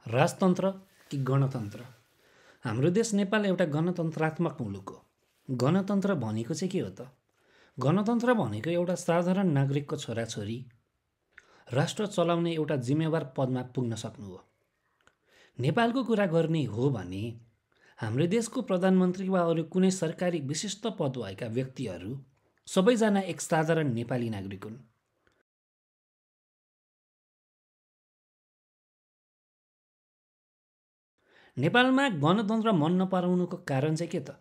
राजतन्त्र कि गणतन्त्र? हाम्रो देश नेपाल एउटा गणतन्त्रात्मक मुलुक हो। गणतन्त्र भनेको चाहिँ के हो त? गणतन्त्र भनेको एउटा साधारण नागरिकको छोराछोरी राष्ट्र चलाउने एउटा जिम्मेवार पदमा पुग्न सक्नु हो। नेपालको कुरा गर्ने हो भने हाम्रो देशको प्रधानमन्त्री वा अरू कुनै सरकारी विशिष्ट पद भएका व्यक्तिहरू सबैजना एक साधारण नेपाली नागरिक हुन्। नेपालमा गणतन्त्र मन नपराउनुको कारण चाहिँ के त?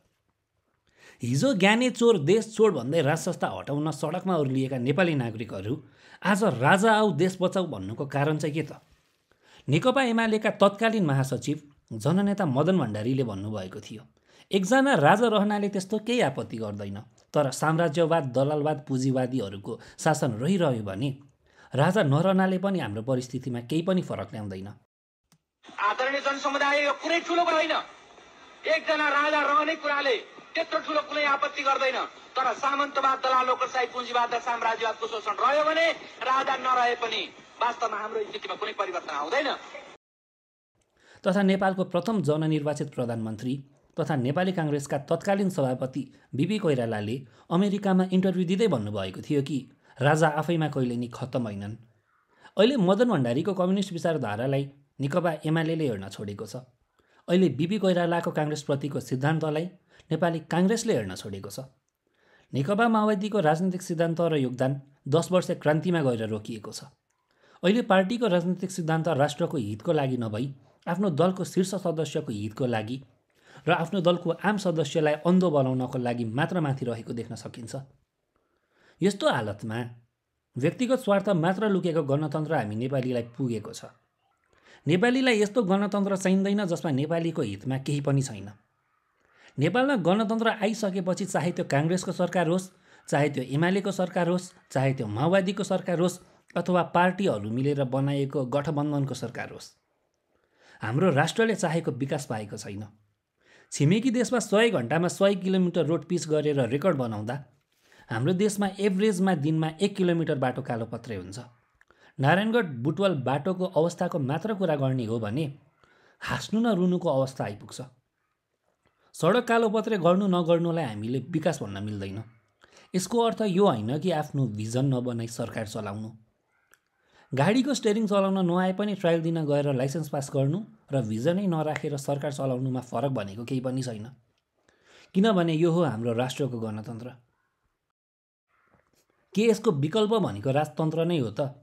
हिजो ज्ञाने चोर देश छोड भन्दै राज संस्था हटाउन सडकमा ओर्लिएका नेपाली नागरिकहरू आज राजा आऊ देश बचाऊ भन्नुको कारण चाहिँ के त? नेकपा एमालेका तत्कालीन महासचिव जननेता मदन भण्डारीले भन्नुभएको थियो, एकजना राजा रहनाले त्यस्तो केही आपत्ति गर्दैन, तर साम्राज्यवाद, दलालवाद, पुँजीवादीहरूको शासन रहिरह्यो भने राजा नरहनाले पनि हाम्रो परिस्थितिमा केही पनि फरक ल्याउँदैन। आदरणीय जनसमुदाय यो कुनै ठुलो होइन। एकजना राजा रहने कुराले त्यत्रो ठुलो कुनै आपत्ति गर्दैन, तर सामन्तवाद, दलाल, नोकरशाही, पुँजीवाद र साम्राज्यवादको शोषण रह्यो भने राजा नरहे पनि वास्तवमा हाम्रो स्थितिमा कुनै परिवर्तन आउँदैन। तथा नेपालको प्रथम जननिर्वाचित प्रधानमन्त्री तथा नेपाली काङ्ग्रेसका तत्कालीन सभापति बिपी कोइरालाले अमेरिकामा इन्टरभ्यू दिँदै भन्नुभएको थियो कि राजा आफैमा कहिले नि खत्तम होइनन्। अहिले मदन भण्डारीको कम्युनिस्ट विचारधारालाई नेकपा एमालेले हेर्न छोडेको छ। अहिले बिपी कोइरालाको काङ्ग्रेसप्रतिको सिद्धान्तलाई नेपाली काङ्ग्रेसले हेर्न छोडेको छ। नेकपा माओवादीको राजनीतिक सिद्धान्त र योगदान 10 वर्ष क्रान्तिमा गएर रोकिएको छ। अहिले पार्टीको राजनीतिक सिद्धान्त राष्ट्रको हितको लागि नभई आफ्नो दलको शीर्ष सदस्यको हितको लागि र आफ्नो दलको आम सदस्यलाई अन्धो बनाउनको लागि मात्र माथि रहेको देख्न सकिन्छ। यस्तो हालतमा व्यक्तिगत स्वार्थ मात्र लुकेको गणतन्त्र हामी नेपालीलाई पुगेको छ। नेपालीलाई यस्तो गणतन्त्र चाहिँदैन जसमा नेपालीको हितमा केही पनि छैन। नेपालमा गणतन्त्र आइसकेपछि चाहे त्यो काङ्ग्रेसको सरकार होस्, चाहे त्यो एमालेको सरकार होस्, चाहे त्यो माओवादीको सरकार होस् अथवा पार्टीहरू मिलेर बनाएको गठबन्धनको सरकार होस्, हाम्रो राष्ट्रले चाहेको विकास पाएको छैन। छिमेकी देशमा 100 घन्टामा 100 किलोमिटर रोड पिच गरेर रेकर्ड बनाउँदा हाम्रो देशमा एभरेजमा दिनमा 1 किलोमिटर बाटो कालोपत्रे हुन्छ। नारायणगढ बुटवल बाटोको अवस्थाको मात्र कुरा गर्ने हो भने हाँस्नु न रुनुको अवस्था आइपुग्छ। सडक कालोपत्रे गर्नु नगर्नुलाई हामीले विकास भन्न मिल्दैन। यसको अर्थ यो होइन कि आफ्नो भिजन नबनाई सरकार चलाउनु। गाडीको स्टेरिङ चलाउन नआए पनि ट्रायल दिन गएर लाइसेन्स पास गर्नु र भिजनै नराखेर सरकार चलाउनुमा फरक भनेको केही पनि छैन। किनभने यो हो हाम्रो राष्ट्रको गणतन्त्र। के यसको विकल्प भनेको राजतन्त्र नै हो त?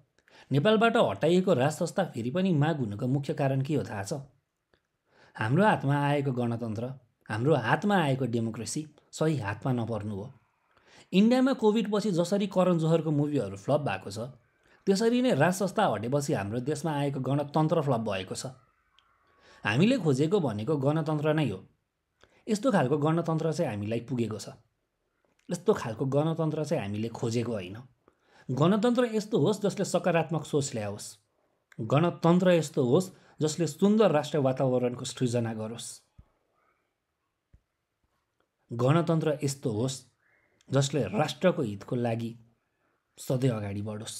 नेपालबाट हटाइएको राज संस्था फेरि पनि माग हुनुको मुख्य कारण के हो थाहा छ? हाम्रो हातमा आएको गणतन्त्र, हाम्रो हातमा आएको डेमोक्रेसी सही हातमा नपर्नु हो। इन्डियामा कोभिडपछि जसरी करण जोहरको मुभीहरू फ्लप भएको छ, त्यसरी नै राज संस्था हटेपछि हाम्रो देशमा आएको गणतन्त्र फ्लप भएको छ। हामीले खोजेको भनेको गणतन्त्र नै हो। यस्तो खालको गणतन्त्र चाहिँ हामीलाई पुगेको छ। यस्तो खालको गणतन्त्र चाहिँ हामीले खोजेको होइन। गणतन्त्र यस्तो होस् जसले सकारात्मक सोच ल्याओस्। गणतन्त्र यस्तो होस् जसले सुन्दर राष्ट्र वातावरणको सृजना गरोस्। गणतन्त्र यस्तो होस् जसले राष्ट्रको हितको लागि सधैँ अगाडि बढोस्।